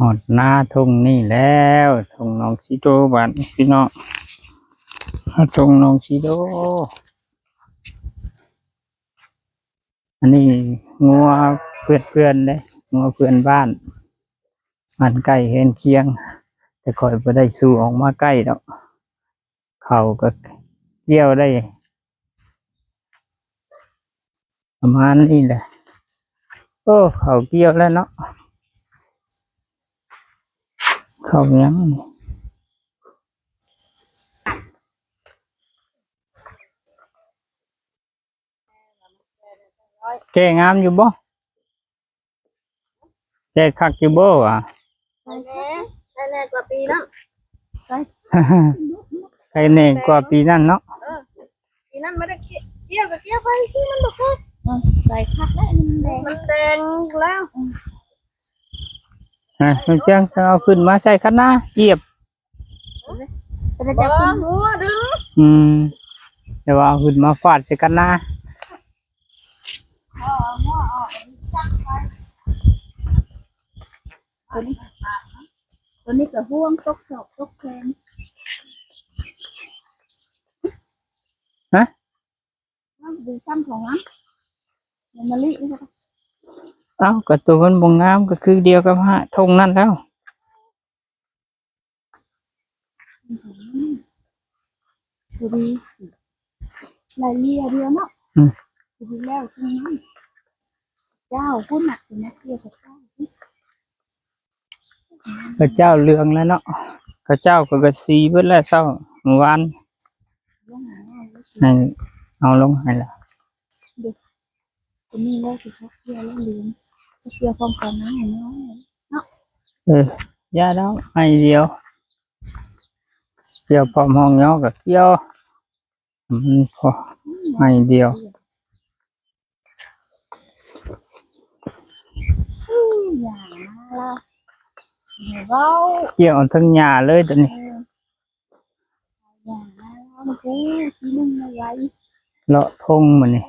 ຮອດນາທົ່ງນີ້ແລ້ວ ທົ່ງໜອງຊີໂດ ບາດນີ້ພີ່ນ້ອງ ທົ່ງໜອງຊີໂດ. ອັນນີ້ງົວເພື່ອນໆເດ້ ງົວເພື່ອນບ້ານ ບ້ານໃກ້ເຮືອນຄຽງ ແຕ່ຂ້ອຍບໍ່ໄດ້ສູ່ອອກມາໃກ້ດອກ. ເຂົ້າກໍກ່ຽວໄດ້ປະມານນີ້ແຫຼະ. ໂອ້ ເຂົ້າກ່ຽວແລ້ວເນາະ ເຂົ້າຫຍັງນີ້ ແກ່ງາມຢູ່ບໍ່? ແກ່ຄັກຢູ່ບໍ່ຫວາ? ໄດ້ແດ່ ໄດ້ແດ່ກວ່າປີນັ້ນ ໄດ້ແນ່ກວ່າປີນັ້ນເນາະ. ເອີ ປີນັ້ນບໍ່ໄດ້ກ່ຽວ ກ່ຽວກໍກ່ຽວໄປ ທີ່ມັນບໍ່ຄັກ ເອີ ໃສ່ຄັກແລ້ວ ມັນແດງ ມັນແດງແລ້ວ. ຮະ ມັນຈັ່ງເອົາຂຶ້ນມາໃສ່ຄັນນາ ຈຽບ ບໍ່ ຫົວດຶງ ອືມ ແຕ່ວ່າເອົາຂຶ້ນມາຟາດໃສ່ຄັນນາ. ຕົວນີ້ ຕົວນີ້ກໍຫ່ວງຕົກຊອກຕົກແຄງ ຮະ ມັນດີຊ້ຳຂອງມັນ ມັນມະລິ. ເອົ້າ ກໍຕົວມັນບໍ່ງາມ ກໍຄືດຽວກັບຫາທົ່ງນັ້ນແລ້ວ. ພໍດີ ລາຍເລ່ຍດຽວເນາະ ອືມ ພໍດີແລ້ວ ເຈົ້າ ພຸ້ນນະ ເປັນນັກທ່ຽວເຈົ້າ ເຂົາເຈົ້າເຫຼືອງແລ້ວເນາະ ເຂົາເຈົ້າກໍກະສີເບິດແລ້ວເຊົ້າ ມື້ວານ ໃຫ້ເອົາລົງໃຫ້ລະ ຕົວນີ້ແລ້ວຊິຄັກເທື່ອລະເຫຼືອງ ຄັກເທື່ອພ້ອມກັນນະ ໃຫ້ນ້ອງເນາະ. ເອີ ຢ່າດອກ ໃຫ້ດຽວ ກ່ຽວພ້ອມຮ່ອງຍໍກໍກ່ຽວ ມັນພໍໃຫ້ດຽວ. ຫຍ້າມາແລ້ວ ເວົ້າ ກ່ຽວເອົາເທິງຫຍ້າເລີຍຕົວນີ້ ເອີ ຫຍ້າມາແລ້ວ ເມື່ອກີ້ ທີ່ໜຶ່ງມາໄວ້ ເລາະທົ່ງມື້ນີ້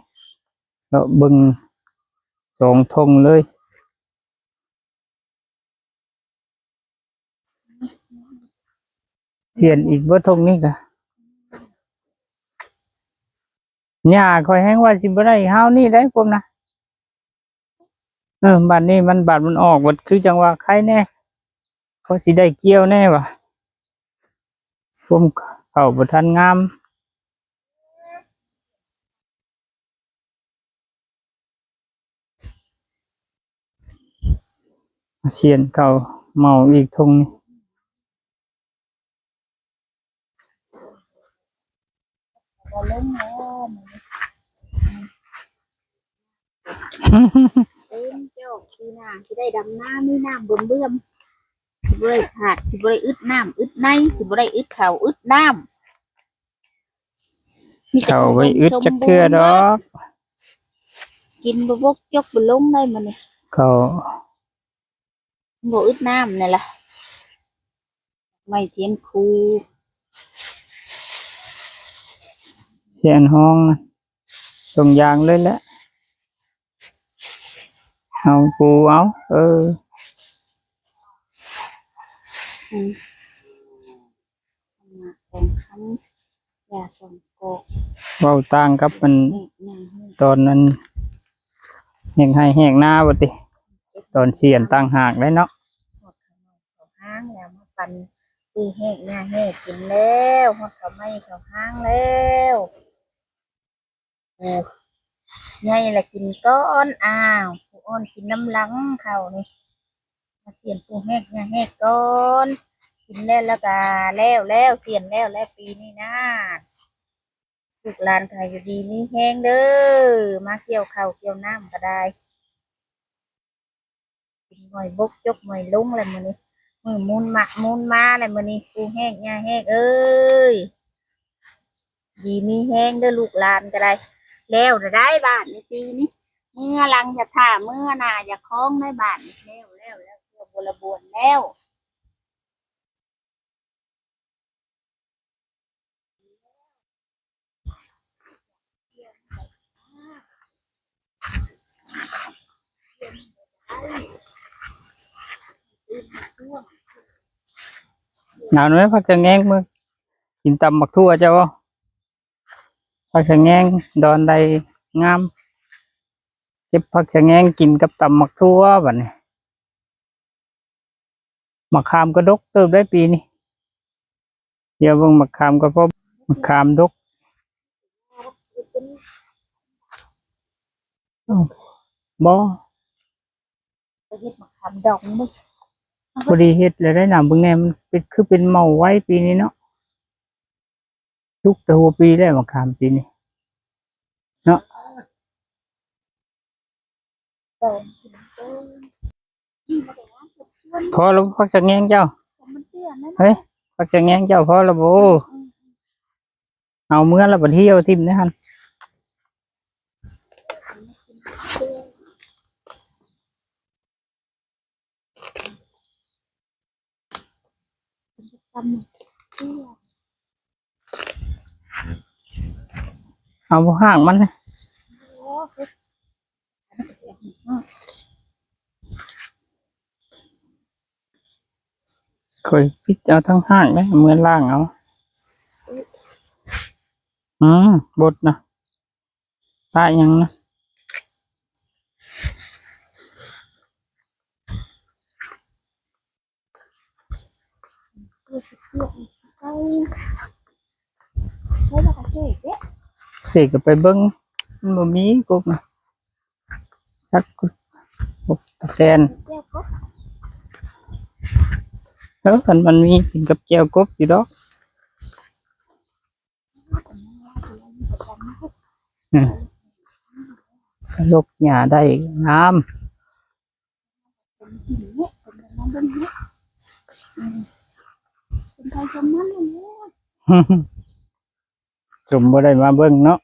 ເລາະເບິ່ງສອງທົ່ງເລີຍ. ສຽນອີກບໍ່ທົ່ງນີ້ກະ ຫຍ້າຂ້ອຍແຮງວ່າຊິບໍ່ໄດ້ຮາວນີ້ໄດ໋ ພວມນະ. ເອີ ບາດນີ້ມັນ ບາດມັນອອກ ບາດຄືຈັ່ງວ່າໄຄແດ່ ພໍຊິໄດ້ກ່ຽວແດ່ວ່າ ພວມເຂົ້າບໍ່ທັນງາມ. ສຽນເຂົ້າເໝົາອີກທົ່ງນີ້ ບໍ່ລົງແລ້ວ ເຕັມຈອກ ປີໜ້າຊິໄດ້ດຳນາ ມີນ້ຳເບື່ອມໆ ຊິບໍ່ໄດ້ຂາດ ຊິບໍ່ໄດ້ອຶດນ້ຳອຶດໃນ ຊິບໍ່ໄດ້ອຶດເຂົ້າອຶດນ້ຳ. ເຂົ້າບໍ່ອຶດຈັກເທື່ອດອກ ກິນບໍ່ບົກຈົກບໍ່ລົງໄດ້ມື້ນີ້ ເຂົ້າບໍ່ອຶດນ້ຳນີ້ລະ. ໄມ້ທຽນຄູ ທຽນຮອງນະ ທຸກຢ່າງເລີຍແຫຼະ ເອົາປູເອົາ ເອີ ອືມ ສອງຄັນ ຢາສອງກອກ ເວົ້າຕ່າງກັບມັນ ແຮກນາ ຕອນນັ້ນ ແຮກໄຮ່ແຮກນາວ່າຕິ ຕອນສຽນຕ່າງຫາກໄດ໋ເນາະ. ຮອດເຂົ້າເໝົາເຂົ້າຫ້າງແລ້ວ ມາປັ່ນປູແຮກຫຍ້າແຮກກິນແລ້ວ ຮອດເຂົ້າໃໝ່ເຂົ້າຫ້າງແລ້ວ. ປູໃຫຍ່ລະກິນກ່ອນ ອ້າວ ປູອ່ອນກິນນຳຫຼັງເຂົ້ານີ້ ມາສຽນປູແຮກຫຍ້າແຮກກ່ອນ ກິນແລ້ວລະກະແລ້ວແລ້ວ ສຽນແລ້ວແລ້ວປີນີ້ນາ. ລູກຫຼານກະຢູ່ດີມີແຮງເດີ ມາກ່ຽວເຂົ້າກ່ຽວນ້ຳກະໄດ້ ກິນໝອຍບົກຈົກໝອຍລົງແລ້ວມື້ນີ້ ມື້ມູນມາ ມູນມາແລ້ວມື້ນີ້ ປູແຮກຫຍ້າແຮກເອີຍ ດີມີແຮງເດີ ລູກຫຼານກະໄດ້ ແລ້ວລະໄດ້ບາດນີ້ ປີນີ້ ເມືອຫຼັງຈະຖ້າ ເມືອໜ້າຈະຄອງໄດ້ບາດນີ້ ແລ້ວ ແລ້ວ ແລ້ວ ທົ່ວບໍລະບວນແລ້ວ. ເອົາແມ່ນ ຜັກສະແງງ ມື້ກິນຕຳໝາກຖົ່ວເຈົ້າບໍ່? ຜັກສະແງງດອນໄດ້ງາມ ເກັບຜັກສະແງງກິນກັບຕຳໝາກຖົ່ວບັດນີ້. ໝາກຂາມກໍດົກເຕີບໄດ໋ປີນີ້. ດຽວເບິ່ງໝາກຂາມກໍພໍ ໝາກຂາມດົກ. ບໍ່ ໄປເຮັດໝາກຂາມດອງເບິ່ງ. ບໍ່ໄດ້ເຮັດແລ້ວໄດ໋ນະ ເບິ່ງແດ່ ມັນເປັນ ຄືເປັນເມົາໄວປີນີ້ເນາະ. ສຸກແຕ່ຫົວປີແລ້ວໝາກຂາມປີນີ້ເນາະ. ພໍແລ້ວ ຜັກສະແງງເຈົ້າ. ເຮີ້ຍ ຜັກສະແງງເຈົ້າ ພໍແລ້ວບໍ່? ເອົາເມືອແລ້ວບັດ ເຫ່ວຖິ້ມໃນຫັ້ນ. ເອົາຮາກມັນ ຂ້ອຍປິດເອົາທັງຮາກເດ້ ເມືອລ້າງເອົາ. ອືມ ບົດນະ ປະຫຍັງນະ? ເສກກໍໄປເບິ່ງ ມັນບໍ່ມີກົບນະ ຈັກກົບຕະແຕນ. ເອີ ຄັນມັນມີ ກິນກັບແຈ່ວກົບຢູ່ດອກ. ອືມ ລົກຫຍ້າໄດ້ງາມ. ສົມບໍ່ໄດ້ມາເບິ່ງເນາະ.